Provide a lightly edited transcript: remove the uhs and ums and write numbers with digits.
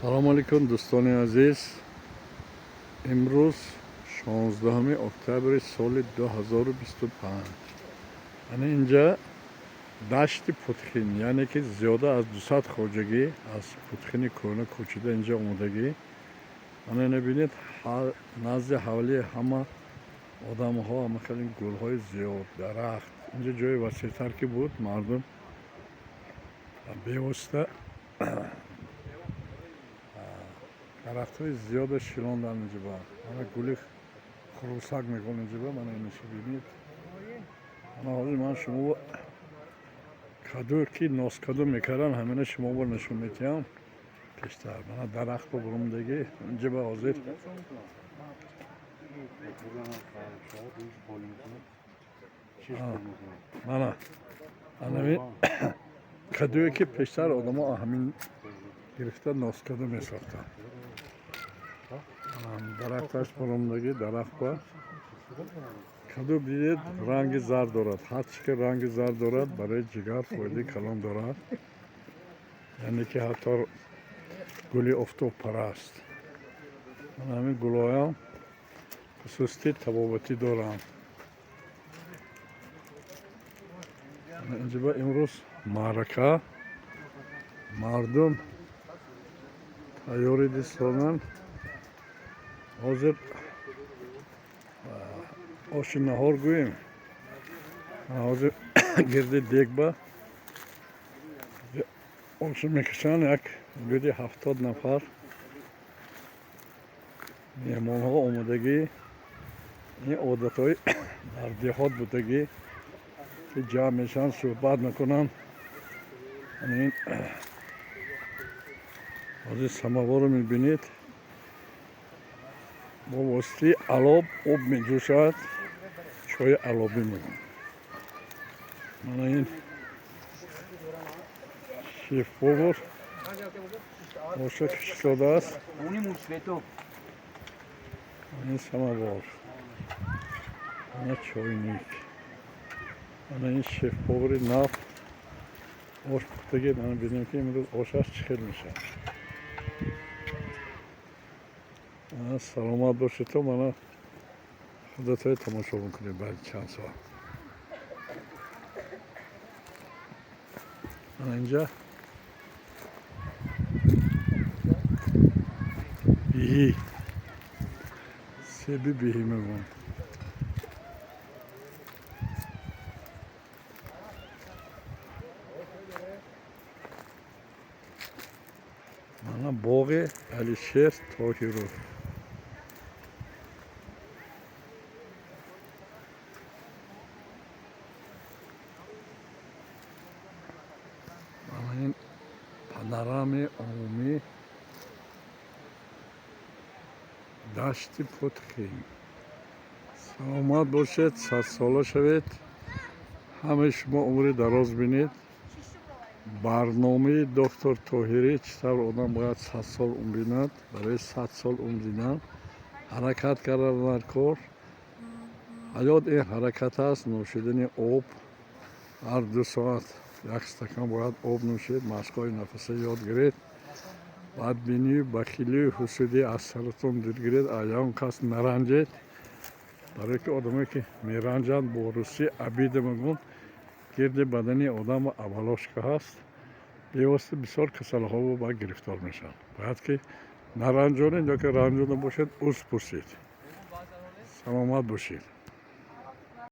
Салому алейкум, дӯстони азиз. Имрӯз 16 октябри соли 2025. Ана инҷа дашти Путхин, яъне ки зиёда аз 200 хоҷагӣ аз Путхини кӯҳна кӯчида инҷа омодагӣ. Ана ина бинед, назди ҳавлии ҳама одамҳо ҳама хеле гулҳои зиёд, дарахт. Инҷа ҷои васеътар ки буд, мардум бевосита дарахтҳои зиёда шилондан инҷаба. Мана гули хурусак мегӯн инҷаба, мана инаша бинед. Мана ҳозир ман шумо каду ки носкаду мекардам, ҳамина шуморо нишон медиҳам пештар. Мана дарахтро бурумдагӣ инҷаба ҳозир. Мана анами кадуе ки пештар одамо ҳамин гирифта носкаду месохтанд. Дарахташ бурумдагӣ, дарахт ба каду бидед, ранги зард дорад. Ҳарчи ки ранги зард дорад, барои ҷигар фоидаи калон дорад. Яъне ки ҳатто гули офтобпараст. Мана ҳамин гулҳоям хусусияти табобатӣ доранд. Инҷа имрӯз маърака, мардум тайёрӣ дистонанд. Ҳозир оши наҳор гӯем. Ҳозир гирди дегба ошу мекашанд, як ҳудуди 70 нафар меҳмонҳо омодагӣ. Ин одатҳои дар деҳот будагӣ ки ҷамъ мешаванд, суҳбат мекунанд. Ин ҳозир самоворо мебинед, бо воситаи алоб об меҷӯшад, чойи алобӣ мегӯянд. Мана ин шеф-повар оша кашидааст. Ин самовар, ана чойник, ана ин шеф-повари нав ош пухтагӣ. Мана бинем ки имрӯз ошаш чӣ хел мешавад. Саломат бошед, то мана худатои тамошо мекунед баъди чанд соат. Ана инҷа биҳӣ, себи биҳӣ мегӯянд. Мана боғи Алишер Тоҳиров. Мана ин панорами умумӣ дашти Путхин. Саломат бошед, садсола шавед, ҳамаи шумо умри дароз бинед. Барномаи доктор Тоҳирӣ чӣ тавр одам бояд 100 сол умр бинад, барои 100 сол умр дидан ҳаракат кардан дар кор. Ҳаёт ин ҳаракат аст, нӯшидани об ҳар 2 соат як стакан бояд об нӯшед, машқҳои нафаса ёд гиред, бадбинию бахилию ҳусудӣ аз саратон дур гиред, ягон кас наранҷед. Барое ки одамое ки меранҷанд, бо русӣ обида мегӯянд, гирди бадани одам оболочка ҳаст, бевосита бисёр касалиҳо ба гирифтор мешаванд. Бояд ки наранҷонед ё ки ранҷонда бошед, узр пурсед. Саломат бошед.